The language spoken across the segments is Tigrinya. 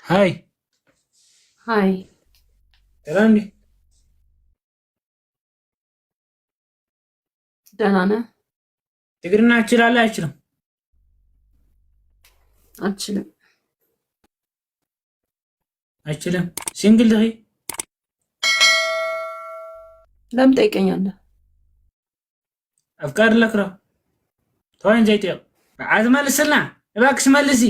ሃይ። ሃይ። ደህና እንዴ? ደህና ነህ? ትግርኛ እችላለሁ አይችልም? አልችልም። አይችልም። ሲንግል ድኺ? ለምን ጠይቀኛለህ? ኣፍቃሪ ኣለክሮ ተዋይን ዘይጥቕ ኣትመልስልና እባክሽ መልሲ።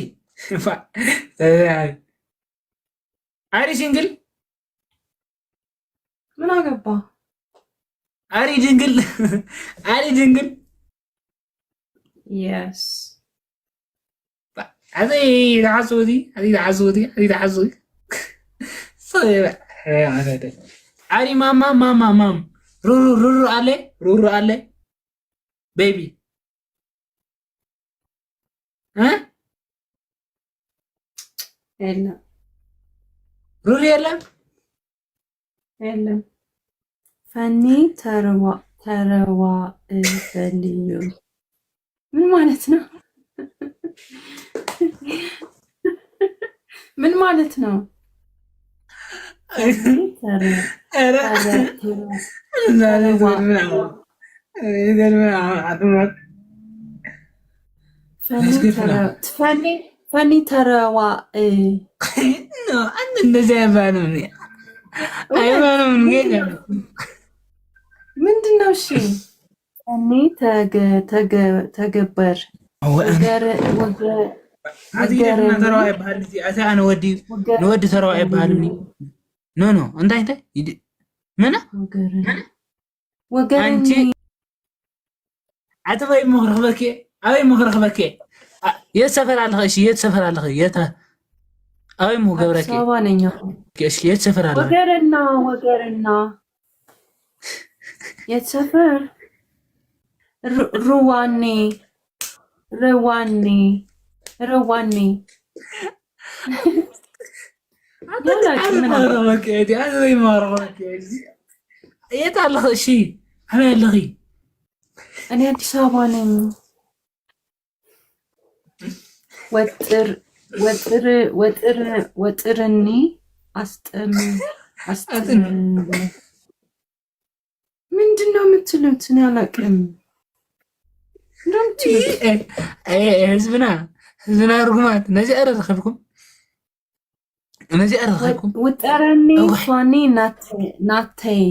ኣሪ ሲንግል ምን አገባ? ኣሪ ድንግል ኣሪ ድንግል የስ ኣዘይ ዝሓስቡ እዚ ኣዘይ ዝሓስቡ እዚ ኣዘይ ዝሓስቡ ኣሪ ማማ ማማ ማም ሩሩ ሩሩ ኣለ ሩሩ ኣለ ቤቢ እ የለም ሩሩ የለም የለም። ፈኒ ተረዋ ተረዋ እበልዩ ምን ማለት ነው? ምን ማለት ነው? ፈኒ ተረዋ ፈኒ ተረዋ እንደዚህ አይባልም አይባልም። ምንድን ነው? እሺ ፈኒ ተገበር ተረዋ ይበሃል። ኣነ ወዲ ንወዲ ተረዋ ይበሃል። ኖ ኖ እንታይ እንታይ ምና ወገረኒ ኣትበይ ምኽርኽበኪ ኣበይ ምኽርኽበኪ የት ሰፈር ኣለኸ? እሺ የት ሰፈር ኣለኸ? የት ኣበይ ምኽርኽበኪ? አበባ ነኝ። እሺ የት ሰፈር ኣለኸ? ወገረና ወገረና የት ሰፈር? ሩዋኔ ረዋኔ ረዋኔ የት ኣለኺ? እሺ ኣበይ ኣለኺ? እኔ አዲስ አበባ ነኝ። ወጥር ወጥር ወጥር ወጥርኒ አስጥም አስጥም ምንድን ነው የምትሉት? እኔ አላውቅም። ህዝብና ህዝብና ርጉማት ነዚ ኣረ ረኸብኩም ነዚ ኣረ ረኸብኩም ውጠረኒ ኳኒ ናተይ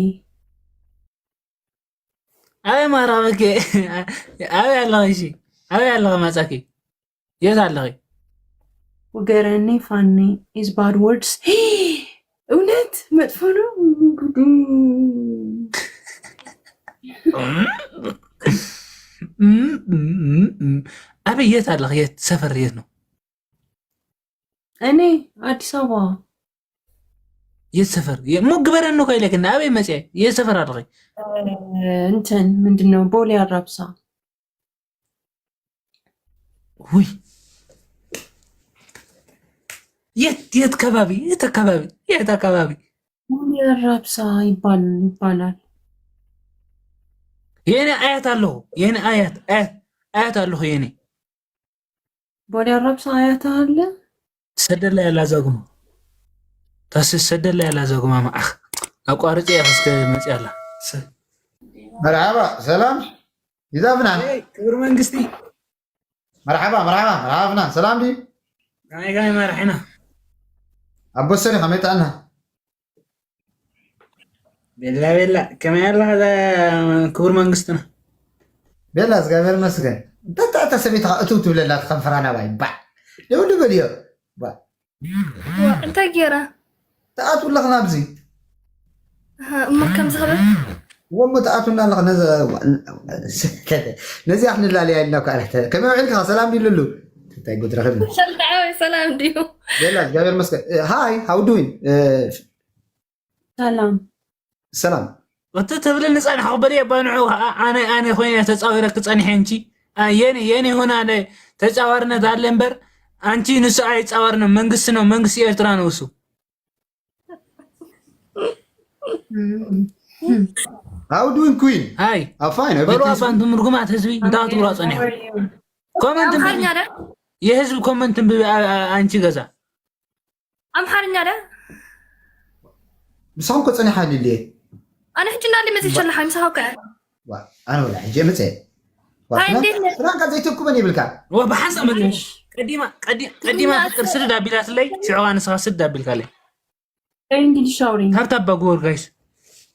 ኣበይ ማራበኪ ኣበይ ኣለኺ? እሺ ኣበይ ኣለኺ? ማጻኪ የት ኣለኺ? ውገረኒ ፋኒ is bad words። እውነት መጥፎ ነው። ኣበይ የት ኣለኺ? የት ሰፈር የት ነው? እኔ አዲስ አበባ። የት ሰፈር? እሞ ግበረኒ እኮ ኢለክኒ። ኣበይ መፅየ? የት ሰፈር ኣለኺ? እንትን ምንድን ነው ቦሌ አራብሳ። ውይ የት የት ከባቢ የት አካባቢ የት አካባቢ? ቦሌ አራብሳ ይባል ይባላል። የኔ አያት ኣለኹ የኔ አያት አያት አያት ኣለኹ የኔ ቦሌ አራብሳ አያት አለ። ሰደላ ያላ ዛጉማ ታስ ሰደላ ያላ ዛጉማ ማዓኽ ኣቋርፂ እያ እስከ መፅያ ኣላ። መርሓባ ሰላም ይዛፍናን ክብር መንግስቲ መርሓባ መርሓባ መርሓባ ፍናን ሰላም ድዩ? ከመይ ከመይ መርሕና ኣቦሰኒ ከመይ ጥዕና? ቤላ ቤላ ከመይ ኣለኻ እዛ ክቡር መንግስትና? ቤላ እግዚኣብሔር ይመስገን። እንተ እታ ሰበይትኻ እትው ትብለላ ትኸንፈራ ናባይ ባዕ ደው ልበልዮ። እንታይ ገይረ? ተኣትውለኽ ናብዚ እሞ ከምዚ ክብል ወሞ ተኣትውና ኣለኽ ነዚ ነዚኣ ክንላለያ ኢልና እኮ ኣረተ ከመይ ውዒልካ ሰላም ድዩ ልሉ እንታይ ጉድ ረኺብና ሰላም ሰላም ድዩ ቤላ እግዚኣብሔር መስገን ሃይ how doing ሰላም ሰላም እቲ ትብልኒ ጸንሐ ክበል እየ ባንዑ ኣነ ኣነ ኮይነ ተጻዊረክ ጸኒሐ እንጂ የኔ የኔ ሆነ ኣለ ተጻዋርነት ኣለ እምበር ኣንቲ ንሱ ኣይጻዋርነ መንግስቲ ነው መንግስቲ ኤርትራ ነው እሱ How doing queen? ሃይ I'm fine. በሉ Everything ኣባ እንቱም ርጉማት ህዝቢ እንታይ ትብሉ ጸኒሐ ኮመንት ኣምሓርኛ ደ የህዝብ ኮመንት ብቢ ኣንቺ ገዛ ኣምሓርኛ ደ ምሳኹም እኮ ጸኒሓ ልልየ ኣነ ሕጂ እንዳለ መጽእ ሸላሓ ምሳኻ እኮ እያ። ዋ ኣነ ወላ ሕጂ መጸ ኣይ እንዴት ነህ? ፍራንካ ዘይተኩበን ይብልካ ወ ብሓንሳእ መለሽ ቀዲማ ቀዲ- ቀዲማ ፍቅር ስድድ ኣቢላትለይ ሽዕዋ ንስኻ ስድድ ኣቢልካለይ English shouting. ታብታብ ባግወር ጋይስ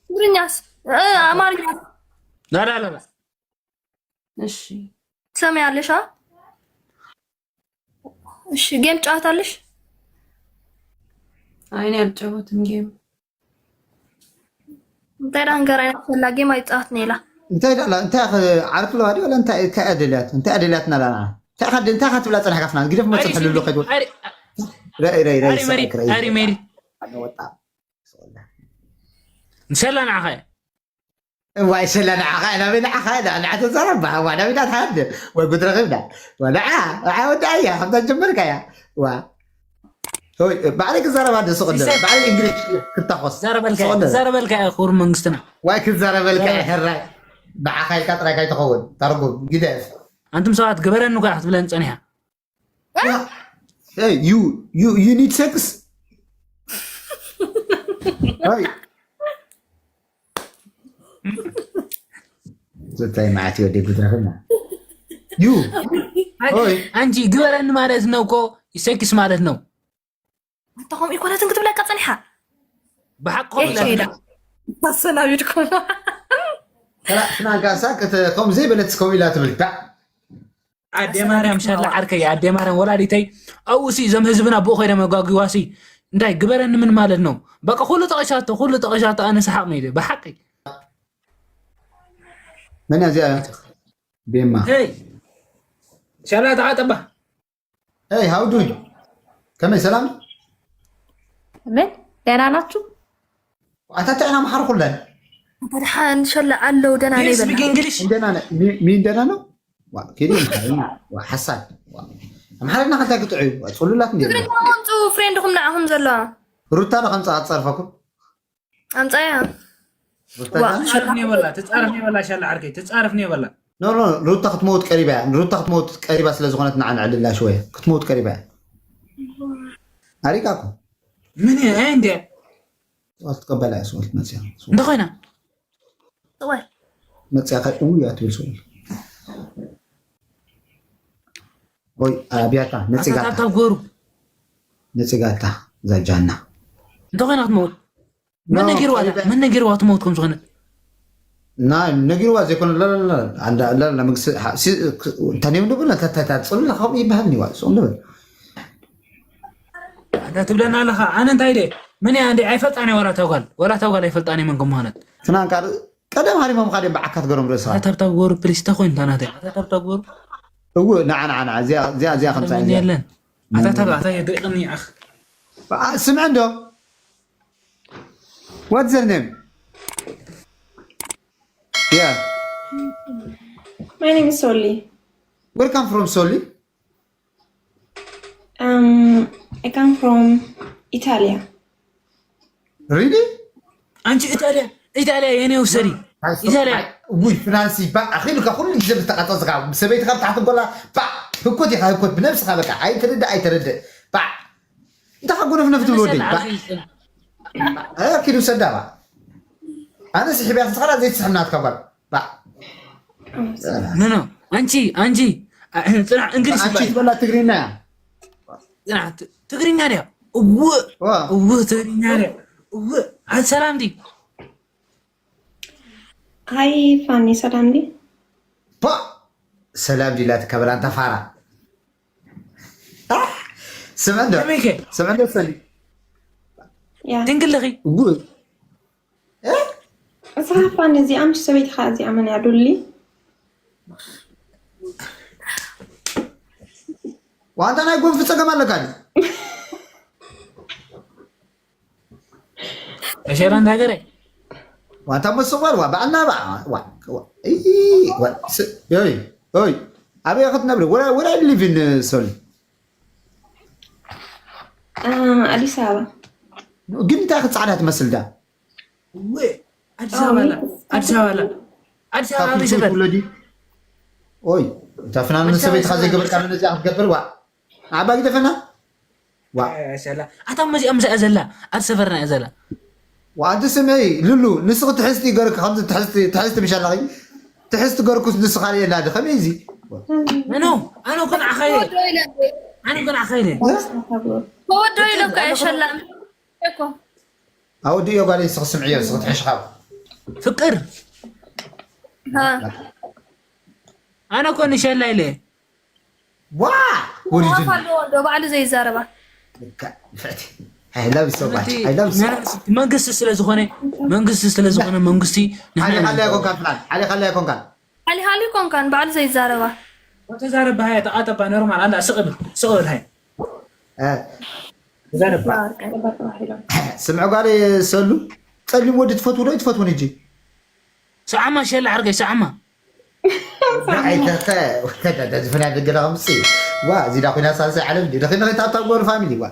ትግርኛስ እ፣ ኣማርኛ ላላላላ እሺ ትሰምያለሽ? አ? እሺ ጌም ትጫወታለሽ? ኣይ እኔ አልጫወትም ጌም። እንታይ ዳንገራ ይፈላ ጌም ኣይጻወት ነላ። እንታይ ዳላ እንታይ ዓርክ ለዋዲ ወላ እንታይ እንታይ ኣደልያት እንታይ ኣደልያት ናላና እንታይ ካደ እንታይ ካትብላ ጸናሕካ ፍናን ግደፍ መጽእ ሕልሉ ከይድ ወጣ ረይ ረይ ረይ ኣሪ መሪ ኣሪ መሪ ወጣ ንሰላ ንዓኸ ዋይ ስለ ንዓኻ ኢና ብንዓኻ ኢና ንዓ ተዛረባ ዋ ናቢና ትሃድ ወይ ጉድ ረኺብና ወንዓ ንዓ ወዳእያ ከምታ ጀመርካያ ዋ ሆይ ባዕለይ ክዛረባ ደ ስቕ ደ ባዕለይ እንግሊሽ ክታኾስ ዘረበልካ ዘረበልካ ክቡር መንግስትና ዋይ ክዛረበልካ ሕራይ ንዓኻ ኢልካ ጥራይ ካይትኸውን ተርጉም ግደፍ ኣንቱም ሰባት ግበረኒ ኳ ክትብለን ጸኒሓ Hey, you you you need sex? Hey. ዘታይ ማዕት ወደ ጉድረኽና you ኦይ አንቺ ግበረኒ ማለት ነው እኮ ሴክስ ማለት ነው። ኣታ ከምኡ ይኮነትን ክትብለካ ጸኒሓ ብሓቂ ሄዳ ኣሰናቢድኩም ትናንካሳ ከም ዘይበለት እስከው ኢላ ትብል ዳ ኣዴ ማርያም ሻላ ዓርከይ ኣዴ ማርያም ወላዲተይ ኣብኡ ሲ እዞም ህዝብና ብኡ ኮይዶም ኣጓጊዋ ሲ እንታይ ግበረኒ ምን ማለት ነው በቃ ኩሉ ጠቂሳቶ ኩሉ ጠቂሳቶ ኣነ ሰሓቅ ነው ኢለ ብሓቂ መን እያ እዚኣ ቤማ ሄይ ሻላ ተዓጠባ Hey, how doing? ከመይ ሰላም ምን ደህና ናችሁ? ኣታ እንታይ ኢና መሓር ኩለን ፈትሓን ሸላ ኣለዉ ደና Do ነይ you speak በላ English? እንደና ነ- ሚ- ሚን ደና ነው ዋ ኬዲ ዋ ሓሳድ ዋ ኣምሓርና ከንታይ ክትዑ ዋ ጽሉላት እንደ ትግርኛ ከምፁ ፍሬንድኹም ንዓኹም ዘሎ ሩታ ዶ ከምጻ ኣትጸርፈኩም ኣምፃያ ሩታ ዛ- ትጻረፍ ነው ይበላ ትጻረፍ ነው ይበላ ሻላ ዓርከይ ትጻረፍ ነው ይበላ ኖ ኖ ሩታ ክትመውት ቀሪባ እያ ሩታ ክትመውት ቀሪባ ስለ ዝኾነት ንዓ ንዕልላ ሽወያ ክትመውት ቀሪባ እያ ኣሪቃኩም ምን እንደ ስዋል ትቀበላ እያ ስዋል ትመጽያ እንደ ኮይና ወይ መጽያ ከ እውይ ኣትብል ስዋል ወይ ኣብያታ ነጽጋታ ኣታታብ ገሩ ነጽጋታ ዛጃና እንደ ኮይና ክትመውት መን ነጊርዋ መን ነጊርዋ ትመውት ከም ዝኾነ ና ነጊርዋ ዘይኮነ ለለለ እንተ ነዮም ንብል ተተታ ፅሉ ካብ ይበሃል ኒዋ ፅሉ ንብል ኣንታ ትብለና ኣለኻ ኣነ እንታይ ደ ምን እያ እንደ ኣይፈልጣን እየ ወላ ተጓል ወላ ተጓል ኣይፈልጣን እየ መን ከም ምዃነት ፍናን ቃል ቀደም ሃሪሞም ካደ በዓካ ትገሮም ርእስኻ ኣታብታብ ገሩ ፕሊስ ተኮይን ታናተ ኣታብታብ ገሩ እው ንዓ ንዓ ንዓ እዚኣ እዚኣ እዚኣ ከምሳ ምን የለን ኣታታብ ኣታ የድርቅኒ ኣኽ ስምዐ እንዶ What's your name? Yeah. My name is Soli. Where come from, Soli? Um, I come from Italia. Really? ኣንቺ ኢጣልያ ኢጣልያ የኔ ውሰዲ ኢጣልያ ውይ ፍናንሲ ባ ኣኺሉካ ኩሉ ግዜ ብዝተቃጸጽካ ሰበይትካ ብታሕቲ ጎላ ባ ህኮት ኢኻ ህኮት ብነብስኻ በቃ ኣይትርድእ ኣይትርድእ ባ እንታይ ጎነፍነፍ ትብል ወደይ ባ ኪዱ ሰዳ ባ ኣነ ስሒብያ ንስኻ ዘይትስሕብ ናትካ ጓል ባ ኖ ኖ ኣንቺ ኣንቺ ጽናሕ እንግሊዝ ኣንቺ ትበላ ትግርኛ ጽናሕ ትግርኛ ድያ እውእ ዋ እውእ ትግርኛ ድያ እውእ ኣንሰላም ዲ Hi, Fanny. ሰላም ዲ ባ ሰላም ዲላትካ በላ እንታ ፋራ ስምዕዶ ከመይከ ስምዕዶ ሰሊ ያ ድንግልኺ እውእ እዛ ፋኒ እዚኣ ምሽ ሰበይትኻ እዚኣ መን እያ ዱሊ ዋንታ ናይ ጎንፊ ጸገም ኣለካ ድዩ ተሸራ እንዳገረ ዋንታ መሰቋል ዋ በዓልና ባ ዋ ዋ እይ ዋ ስ ዮይ ዮይ ኣበይ ክትነብሪ ወላ ወላ ሊቭ ኢን ሶሊ ኣዲስ ኣበባ ግን እንታይ ክጻዕዳ ትመስል ዳ ወይ ኣዲስ ኣበባ ኣላ ኣዲስ ኣበባ ኣላ ኣዲስ ኣበባ ኣበይ ሰፈር ወለዲ ኦይ እታ ፍናን ሰበይትኻ ዘይገበርካ ነዚኣ ክትገብር ዋ ዓባ ግደፈና ዋ። ሸላ ኣታ መዚኣ ምሳኣ ዘላ ኣብ ሰፈርና እያ ዘላ። ዋንቲ ስምዒ ሉሉ፣ ንስኺ ትሕዝቲ ገርክ ከምዚ ትሕዝቲ ትሕዝቲ ምሽ ኣለኺ። ትሕዝቲ ገርኩስ ንስኻ የላ ዲ ከመይ እዚ? ኣኖ ኣኖ ኮን ዓኸየ ኣኖ ኮን ዓኸየ ተወዶ ኢለ እኮ የሸላም እኮ ኣወዲ ዮ ጓል ንስኺ ስምዒዮ ንስኺ ትሕሽ ካብ ፍቅር ሃ ኣነ ኮን ሸላ ኢለ ዋ ወዲድን ዋፋ ኣለዎ ዶ ባዕሉ ዘይዛረባ ንፍዕቲ I love you so much I love you so much መንግስቲ ስለ ዝኾነ መንግስቲ ስለ ዝኾነ መንግስቲ ሓሊኻላ ይኮንካ ፍላን ሓሊኻላ ይኮንካ ሓሊኻሊ ኮንካን ባዕሉ ዘይዛረባ ተዛረብ ሃያ ተቃጠባ ኖርማል ኣላ ስቕብል ስቕብል ሃይ እ፣ ተዛረብ ስምዒ ጓል ሰሉ ጸሊም ወዲ ትፈትው ዶ ትፈትውን እጂ ሰዓማ ሸላ ዓርከይ ሰዓማ ዝፍና ደገ ከምፅ ዋ እዚ ዳ ኮይና ሳልሳይ ዓለም ዲ ደኺ ነኺ ታብታብ ጎር ፋሚሊ ዋ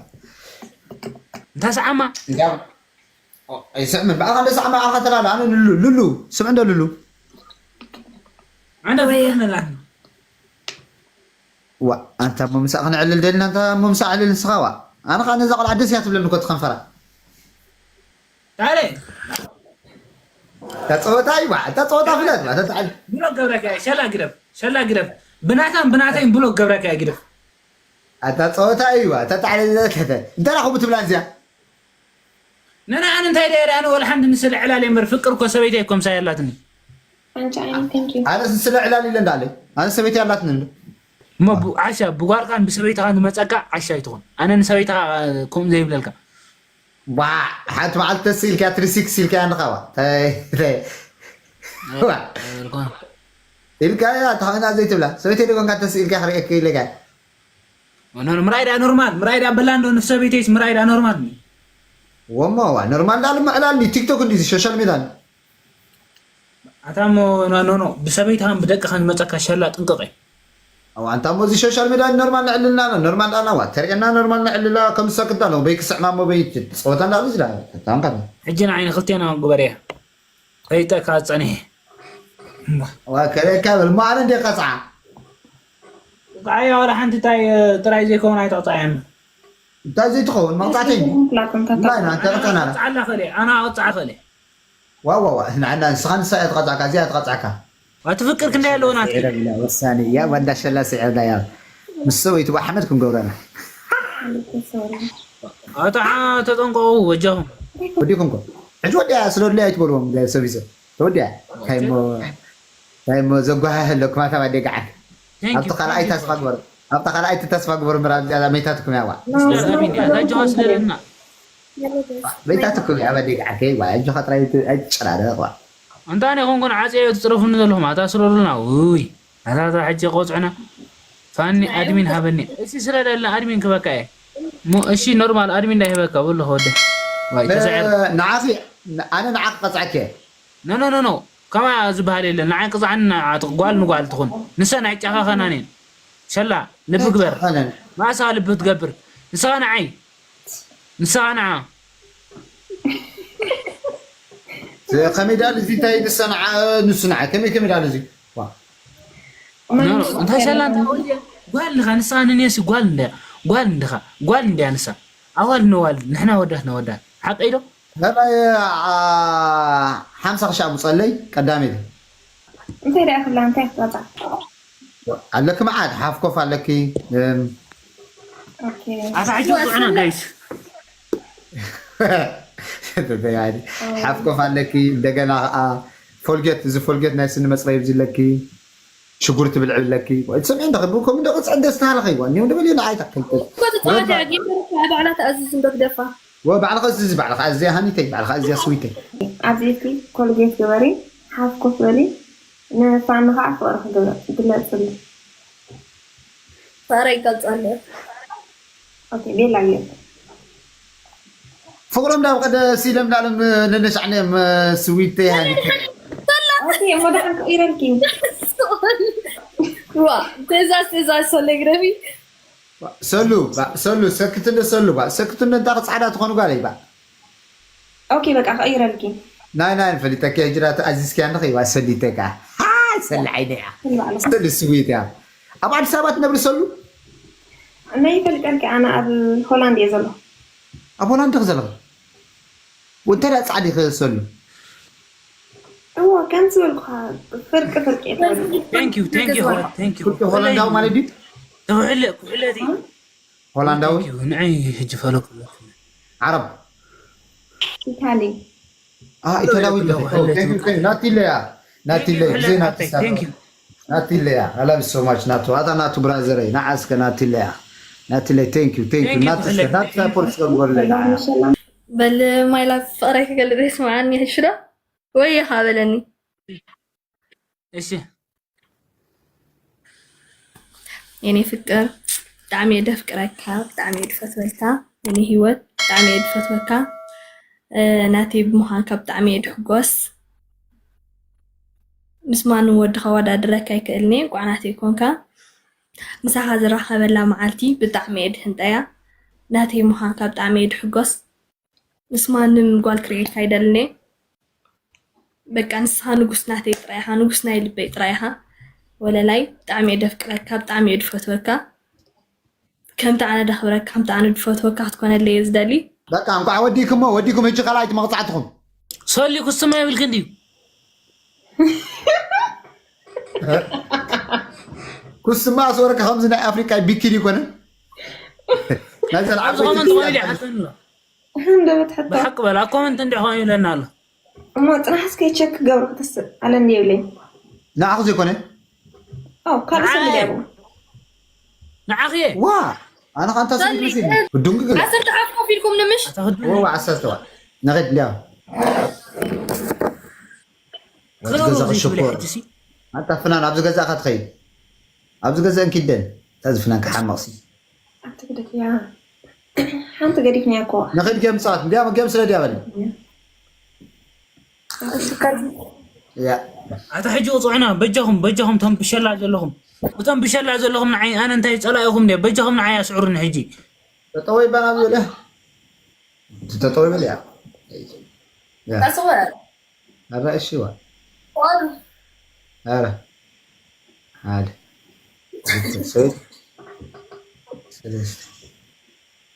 እንታይ ሰዓማ እንዲያ ኣይስዕምን ብኣኻ እንደ ሰዓማ ኣኻ ተላለ ኣነ ሉሉ ሉሉ ስምዕ እንደ ሉሉ ኣነ ዋ ኣንታ እሞ ምሳእ ክንዕልል ደልና እንታ እሞ ምሳእ ዕልል ንስኻ ዋ ኣነ ኸዓ ነዛ ቆልዓ ደስ እያ ትብለኒ እኮ ትኸንፈራ ታለ እታ ፀወታ እዩ ዋ እታ ፀወታ ፍለት ዋ ተታዕል ብሎ ገብረካ ሸላ ግደፍ ሸላ ግደፍ ብናታን ብናተይን ብሎ ገብረካ ግደፍ እታ ፀወታ እዩ ዋ ተታዕል ዘለከተ እንተ ራኹ ብትብላ እዚያ ነና ኣነ እንታይ ደየ ኣነ ወላ ሓንቲ ንስለ ዕላል እምበር ፍቅር እኮ ሰበይተይ እኮ ምሳይ ኣላትኒ Ancha, I don't think you. ኣነ ስለ ዕላል ኢለ እንዳለ ኣነ ሰበይቲ ኣላትኒ እንዶ እሞ ብ- ዓሻ ብጓልካን ብሰበይትኻን ዝመፀካ ዓሻ ኣይትኹን ኣነ ንሰበይትኻ ከምኡ ዘይብለልካ ዋ ሓንቲ መዓልቲ ተስ ኢልካ ትሪ ሲክስ ኢልካ ንኻዋ ኢልካ እያ ተኸና ዘይትብላ ሰበይቲ ደጎንካ ተስ ኢልካ ክርእየክ ኢለካ ምራይ ዳ ኖርማል ምራይ ዳ በላ እንዶ ንሰበይተይስ ምራይ ዳ ኖርማል ወሞ ዋ ኖርማል ዳል ምዕላል ቲክቶክ እንዲ ሶሻል ሚዲያ ኣታ ሞ ኖ ኖ ብሰበይትኻን ብደቅኻን ዝመፀካ ሸላ ጥንቅቕ እዩ ኣዋ እንታ ሞ እዚ ሶሻል ሚዲያ ኖርማል ንዕልልና ኖርማል ዳና ዋ ተርእየና ኖርማል ንዕልላ ከም ዝሰክዳ ነው በይ ክስዕማ ሞ በይ ፀወታ እንዳሉ ዝዳ ታንካ ሕጂ ንዓይኒ ክልቴና ግበር እያ ከይጠካ ፀኒሐ ዋ ከለካ በል ማዕረ እንደ ቀፅዓ ቃያ ወላ ሓንቲ ታይ ጥራይ ዘይከውን ኣይተቕፃያን እንታይ ዘይትኸውን መቕፃዕተይ Platform እንታይ ኢና ተቐፃና ፃላ ኸለ ኣና ኣቕፃዓ ኸለ ዋዋዋ ንዓና ንስኻ ንሳ እያ ትቐፃዕካ እዚኣ ትቐፃዕካ ኣቲ ፍቅር ክንደይ ኣለዎ ናትኪ ወሳኒ እያ ባንዳ ሸላ ስዕብና እያ ምስ ሰበይቱ ብሓመድ ክንገብረና ኣታ ተጠንቀቑ ወጃኹም ወዲኹም ኮ ሕጂ ወዲያ ስለ ድለይ ኣይትበልዎም ሰብ ይዘ ተወዲያ ታይሞ ታይሞ ዘጓሃህ ኣለኩም ኣታ ባዴ ገዓት ኣብቲ ካልኣይ ተስፋ ግበሩ ኣብቲ ካልኣይ ተስፋ ግበሩ ምራ መይታትኩም ያዋ ስለለና መይታትኩም ያ ባዴ ገዓት ከይ ዋ እጆኻ ጥራይ ኣይትጨራረቕ ዋ እንታይ ኮንኩን ዓፅዮ ትፅረፉኒ ዘለኹም ኣታ ስለሉና ውይ ኣታ ሕጂ ቆፅዕና ፋኒ ኣድሚን ሃበኒ እሺ ስለለና ኣድሚን ክበካ እየ እሞ እሺ ኖርማል ኣድሚን እንዳይህበካ በሎ ወደ ወይ ተሰዕር ንዓኺ ኣነ ንዓኺ ቀፅዐኪ እየ ኖ ኖ ኖ ኖ ከማ ዝበሃል የለን ንዓይ ቅፅዓኒ ንዓትኽ ጓል ንጓል ትኹን ንሰ ናይ ጫኻኸናን እየን ሸላ ልቢ ግበር ጨኸነን ማእሳ ልቢ ትገብር ንስኻ ንዓይ ንስኻ ንዓ ከመይ ዳል እዚ እንታይ ንሰ ንዓ ንሱ ንዓ ከመይ ከመይ ዳል እዚ ዋ ኖ ኖ እንታይ ሸላ እንታይ ወልየ ጓል ንኻ ንስኻ ንኔሲ ጓል እንድያ ጓል እንድኻ ጓል እንድያ ንሳ ኣዋል ነዋል ንሕና ወዳት ነወዳት ሓቀይ ዶ ናይ ሓምሳ ክሻ ምፀለይ ቀዳመይቲ እንታይ ደኣ ክብላ እንታይ ክትቀፃ ኣለኪ መዓት ሓፍ ኮፍ ኣለኪ እም፣ Okay. ኣታ ሕጂ ውፅዑና ጋይስ ሓፍ ኮፍ ኣለኪ እንደገና ከዓ ፎልጌት እዚ ፎልጌት ናይ ስኒ መፅረይ ኣብዚ ኣለኪ ሽጉርቲ ትብልዕ ኣለኪ ትሰምዒ እንዳ ከምኡ ደቂ ፅዕደስ ናሃለኸ ይዋ እኒኦም ደበልዮ ንዓይ ታክል እኮ ትፃወት እያ ጌመር እኮ እያ ባዕላ ትኣዝዝ እንዶ ግደፋ ወ ባዕልኻ እዚ ባዕልኻ ኣዝያ ሃኒተይ ባዕልኻ ኣዝያ ስዊተይ ኣብዚ ኢልኪ ኮልጌት ግበሪ ሓፍ ኮፍ በሊ ንፋኒ ከዓ ፍቅሪ ክግለፅሉ ሳራ ይገልፃለ Okay, ቤላ እየ ፍቅሮም ዳብ ቀደ ሲለም ዳለም ነነሻዕነ ስዊተይ ሃኒተይ Okay, እሞ ደሓን ክኢረልኪ ዋ ትእዛዝ ትእዛዝ ሰለግረቢ ሰሉ ባ- ሰሉ ሰክትነ ሰሉ ባ ሰክትነ እንታ ጻዕዳ ትኾኑ ጓለይ ባ Okay, በቃ ክኢረልኪ ናይ ናይ ፈሊጠኪ ሕጅራ ኣዚዝኪያ ንኸይዋ ሰሊተካ ሃይ ሰሊ ዓይነ እያ ንባዕሉ ሰሊ ስዊት እያ ኣብ ኣዲስ ኣበባ ትነብሪ ሰሉ ናይ ይፈልቀልኪ ኣነ ኣብ ሆላንድ እየ ዘለኹ። ኣብ ሆላንድ ዲኺ ዘለኺ? እንታይ ደኣ ጻዕዲ ክሰሉ? እዎ፣ ከም ዝበልኩኻ ፍርቂ ፍርቂ እየ ትበሉ። Thank you, thank you, thank you. ፍርቂ ሆላንዳዊ ማለት ድዩ? ኩሕለ፣ ኩሕለ እቲ። ሆላንዳዊ? Thank you። ንዓይ ሕጂ ፈለኩ። ዓረብ? ኢታሊ። አ፣ ኢታሊያዊ ኩሕለ፣ ዲኺ? ኩሕለ። Oh, thank you, thank you። ናቲለያ፣ ናቲለያ፣ Thank you፣ ግዜ ኩሕለ። ናቲ Thank you። ናቲለያ። I love you so much ናቱ። ኣታ ናቱ ብራዘረይ፣ ንዓ እስከ ናቲለያ። ናቲለይ፣ thank you, thank you። Thank you፣ ናቲ እስከ፣ ኩሕለ። ናቲ ሳፖርት እስከ ግበሩለይ፣ ንዓ። በል ማይላ ፍቕረይ ክገልጽ ይስምዓኒ፣ ሕሽዶ? ወይ ኢኻ በለኒ። እሺ። የኔ ፍቅር፣ ብጣዕሚ እየ ደፍቅረካ፣ ብጣዕሚ እየ ድፈትወልካ፣ የኔ ህይወት፣ ብጣዕሚ እየ ድፈትወካ። እ፣ ናተይ ብምዃንካ ብጣዕሚ እየ ድሕጎስ። ምስ ማንም ወዲ ከወዳድረካ ኣይክእልን'የ፣ እንቋዕ ናተይ ኮንካ። ምሳኻ ዝራኸበላ መዓልቲ ብጣዕሚ እየ ድህንጠያ። ናተይ ምዃንካ ብጣዕሚ እየ ድሕጎስ። ምስ ማንም ጓል ክርእየካ ኣይደልን እየ። በቃ ንስኻ ንጉስ ናተይ ጥራይ ኢኻ፣ ንጉስ ናይ ልበይ ጥራይ ኢኻ። ወለላይ ብጣዕሚ እየ ደፍቅረካ፣ ብጣዕሚ እየ ድፈትወካ። ከምቲ ኣነ ደኽብረካ፣ ከምቲ ኣነ ድፈትወካ ክትኮነለይ እየ ዝደሊ። በቃ እንቋዕ ወዲክሞ፣ ወዲኩም ሕጂ ካልኣይቲ መቕጻዕትኹም። ሶሊ ኩስማ ይብልክ እንድዩ። ኩስማ ኣስወረካ ከምዚ ናይ ኣፍሪቃ ቢኪኒ ይኮነ። ናይ ዘን ኣብዚ ዓበይቲ ኮመንት ቢኪኒ ኮይነ ይሓተኒ ኣሎ። እንደበት ሕቶ። ብሓቂ በል፣ ኣብ ኮመንት እንዲሕ ኮይኑ ይብለና ኣሎ። እሞ ጽናሕ እስከ ቸክ ክገብር ክትስእ ኣለኒ ይብለኝ። ንዓኹ ዘይኮነ? ኣው፣ ካልእ ሰብ ንዓይ። ድያቡ። ንዓኺ እየ። ዋ፣ ኣነ ኻንታ ስሚት ሰሊ። መሲኒ። ብዱንግ ገለ። ዓሰርተ ሓፍ ኮፍ ኢልኩም ንምሽ? ኣታ ክዱ-፣ ዋ፣ ዓሰርተ ዋ። ነኸድ እንዲያ። ኣብዚ ክረሩ ገዛ እዚ ክሽኮር። ሽብለ ሕጂ ሲ። ኣንታ ፍናን ኣብዚ ገዛ ኻትኸይድ። ኣብዚ ገዛ እንኪደን። እታ እዚ ፍናን ክሓመቕ ሲ። ኣቲ ግደፍያ። ሓንቲ ገዲፍንያ እኮ። ንኸይድ ጌም ጻወት። እንዲያ ጌም ስለ ድያ በል። እሺ፣ ከዚ ያ። ኣታ ሕጂ ውጽዑና፣ በጃኹም፣ በጃኹም፣ እቶም ብሸላ ዘለኹም። እቶም ብሸላ ዘለኹም ንዓይ፣ ኣነ እንታይ ጸላኢኹም ድየ? በጃኹም ንዓይ ኣስዕሩኒ ሕጂ። ጠጠው ይባል ኣብ ዝበለ። ጠጠው ይበል ያ። ያ። ኣስወ። ኣረ እሺ ዋ። ዋሉ። ኣረ። ሓደ። ክልተ፣ ሰለስተ፣ ሰለስተ፣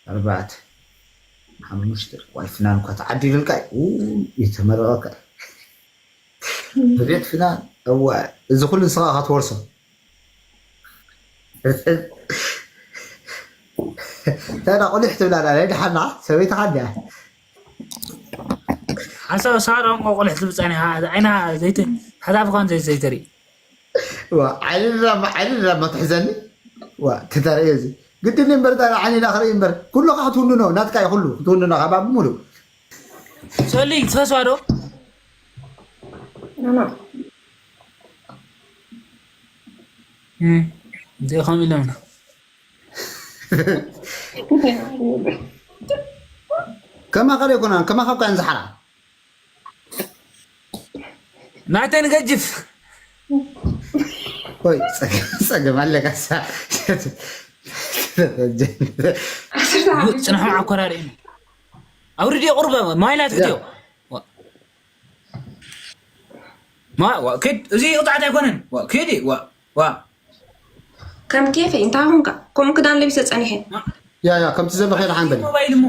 ኣርባዕተ፣ ሓሙሽተ። ዋይ ፍናን እኳ ተዓዲልልካ እዩ። ኡ፣ ይተመረቐካ እዩ። ብቤት ፍናን፣ እዋ፣ እዚ ኩሉ ንስኻ ኢኻ ትወርሶ። እንታይ ደኣ ቁሊሕ ትብላ ኣላ፣ ናይ ደሓና ሰበይትኻ እንድያ። ሓንሳብ ሳሮን ቆቁልሕ ትብል ጸኒሓ፣ ዓይና ዘይት-፣ ሓዛብ ኳን ዘይ-፣ ዘይተርኢ። ዋ፣ ዓይኒ ድራማ፣ ዓይኒ ድራማ ትሕዘኒ። ዋ፣ ትተርእዮ እዚ። ግድን እምበር፣ እታ ዓይኒ ኢላ ክርኢ እምበር። ኩሉ ከዓ ክትውንኖ፣ ናትካ እዩ ኩሉ። ክትውንኖ፣ ካባ ብምሉእ። ሶሊ፣ ትፈስዋ ዶ? ኖ፣ ኖ። እም፣ እዚኦም ኢሎምና። ከማኻ ዘይኮና፣ ከማኻ እኳ እየን ዝሓራ። ናተን ገጅፍ። ኦይ፣ ጸገም፣ ጸገም ኣለካ ሳ-፣ ጽንሖም ኣኮራሪእኒ። ኣውርድዮ ቁርበ፣ ማይ ናትሕትዮ። ያ። ዋ። ማ-፣ ዋ፣ ክድ፣ እዚ ቅጥዓት ኣይኮነን። ዋ፣ ክድ፣ ዋ፣ ዋ። ከም ኬፈይ፣ እንታይ ኾንካ? ከምኡ ክዳን ለቢሰ ጸኒሐ። ያ፣ ያ፣ ከምቲ ዘለኺ ደሓን በሊ። ሞባይል እሞ።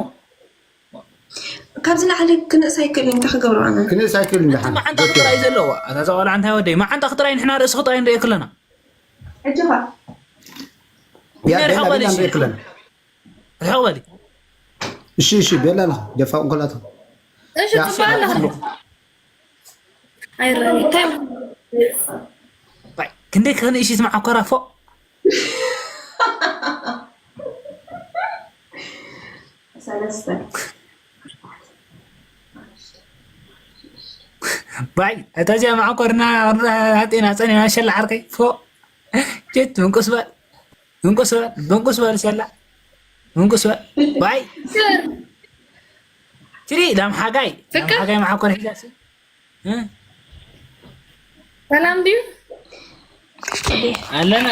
ካብዚ ላዕሊ ክንእስ ኣይክእልን፣ እንታይ ክገብሮ ኣነ? ክንእስ ኣይክእልን ደሓን። መዓንጣ ጥራይ ዘለዎ። ኣታ እዛ ቆልዓ እንታይ ወደይ? መዓንጣ ጥራይ ንሕና ርእስኺ ጥራይ ንርእየኪ ኣለና። ሕጂ ኸ? ያ፣ ንርሕቕ ቤላ፣ በሊ ቤላ እሺ። ንርእየኪ ኣለና። ርሕቕ በሊ። እሺ፣ እሺ፣ ቤላ ኣለኻ። ደፋ እንኮላቶ። እሺ፣ ያ፣ ጽባሕ ኣለኻ። ጽቡቕ። ኣይረኣን። እንታይ? ባይ፣ ክንደይ ከንእሽት መዓኮራ ፎእ። ሰለስተ። ባይ፣ እታ እዚኣ መዓኮርና፣ ሃጤና፣ ጸኒና፣ ሸላ ዓርከይ፣ ፎእ። ጀት፣ ምንቁስ በል። ምንቁስ በል፣ ምንቁስ በል፣ ሸላ። ምንቁስ በል። ባይ። ስር። ትሪ፣ ላም ሓጋይ። ላም ፍቅር። ሓጋይ መዓኮር ሒዛሲ። እ? ሰላም ድዩ? ኣለና።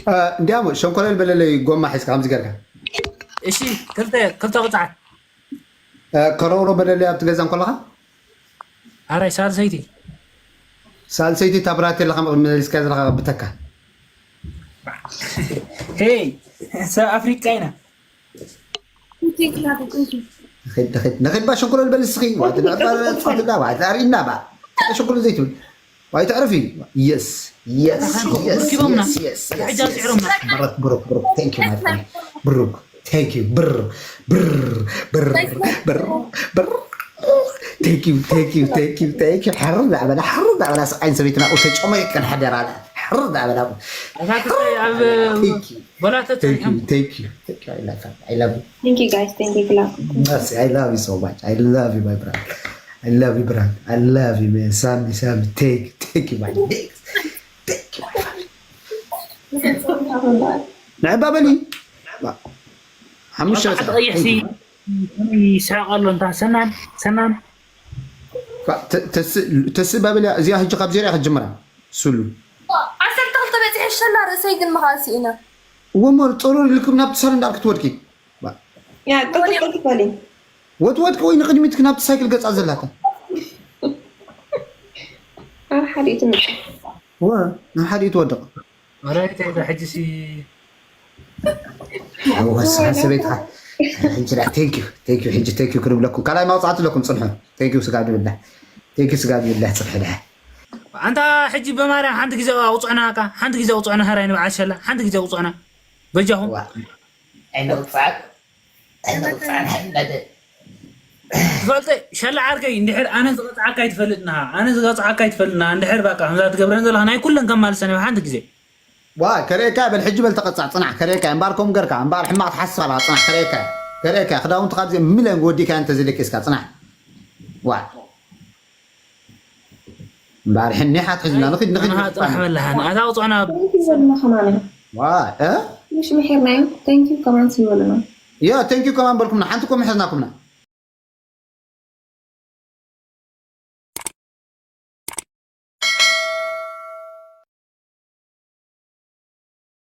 እ፣ እንዲያም ሸንኮለል በለለይ ጎማ ሒዝካ ከምዚ ገርካ። እሺ፣ ክልተ፣ ክልተ ቅጽዓት። እ፣ ከረውሮ በለለይ ኣብቲ ገዛ እንከለኻ? ኣራይ ሳልሰይቲ። ሳልሰይቲ እታ ብራቴላ ከም መሊስካ ዘለካ ብተካ። ሄይ ሰብ ኣፍሪቃ ኢና። ንኽድ ንኽድ ንኽድ ባ ሸንኮሎ ዝበል እስኺ ዋት ንዕባ ጸጥላ ዋት ኣሪና ባ ሸንኮሎ ዘይትብል ዋይ ተዕርፊ። የስ የስ የስ ኪቦምና። የስ የስ ሕጂ ኣስዒሮምና። ብሩክ ብሩክ ብሩክ thank you my friend ብሩክ thank you ብር ብር ብር ብር ብር thank you thank you thank you thank you ሓር ዳዕበላ ሓር ዳዕበላ ስዓይን ሰበይትና ኡተ ጨመይ ከን ሓደራ ሓር ዳዕበላ ኣታ ክስታይ ኣብ thank you ወላ thank ተጸኒሖም you thank you thank you I love you I love you Thank you guys. Thank you. Glad. Merci, I love you so much. I love you, my brother. I love you, brother. I love you, man. Sammy, Sammy, thank you, thank you, my niggas. Thank you, my family. ንዕባ በሊ ንዕባ ሓሙሽተ ኣርባዕተ ቀይሕ ሲ ይስሕቕ ኣሎ እንታ ሰናን ሰናን ተስእ ባበልያ እዚኣ ሕጂ ካብ ዜሪያ ክትጅምራ ስሉ ዓሰርተ ክልተ በፂሐ ሸላ ርእሰይ ግን መኻሲ ኢና ወመር ፀሩር ኢልኩም ናብቲ ሳሎን ዳር ክትወድቂ Yeah, ጥቅጥቅ በሊ። ወትወድቂ ወይ ንቅድሚትክ ናብቲ ሳይክል ገፃ ዘላታ ኣብ ሓደ ትምጭ። ወ ናብ ሓደ እዩ ትወድቕ ወላይታ ኢዛ ሕጂ ሲ ወስሓ ሰበይትኻ ሕጂ ዳ thank you thank you ሕጂ thank you ክንብለኩም ካልኣይ ማውፃዕቲ ኣለኩም ፅንሑ thank you ስጋብ ድብላ thank you ስጋብ ድብላ ፅንሑ ድሓ ኣንታ ሕጂ በማርያም ሓንቲ ግዜ ኣውፅዕና ካ ሓንቲ ግዜ ኣውፅዕና ሃራይ ንበዓል ሸላ ሓንቲ ግዜ ኣውፅዕና በጃኹም ኣይነውፃዕ ኣይነውፃዕ ሓይናደ ትፈልጠ ሸላ ዓርከይ እንድሕር ኣነ ዝቐፅዓካ ኣይትፈልጥና ኣነ ዝቐፅዓካ ኣይትፈልጥና እንድሕር በቃ ከምዛ ትገብረን ዘለካ ናይ ኩለን ከማልሰን ሓንቲ ግዜ ዋ ከርእየካ በል ሕጂ በል ተቐፃዕ ፅናሕ ከርእየካ እምባር ከም ገርካ እምባር ሕማቕ ትሓስብ ኣለካ ፅናሕ ከርእየካ ከርእየካ ክዳውንቲ ካብዚ ሚለን ወዲካ እንተዘለቂስካ ፅናሕ ዋ እምባር ሕኒሓት ሕዝና ንኽድ ንኽድ ኣንሃ ጥራሕ በላሃን ኣታ ኣውፅዕና Thank you በልና ከማን። ዋ እ ትንሽ ምሒርናዮ። Thank you ከማን ስንበልና። ያ thank you ከማን በልኩምና ሓንቲ እኮ ምሕዝናኩምና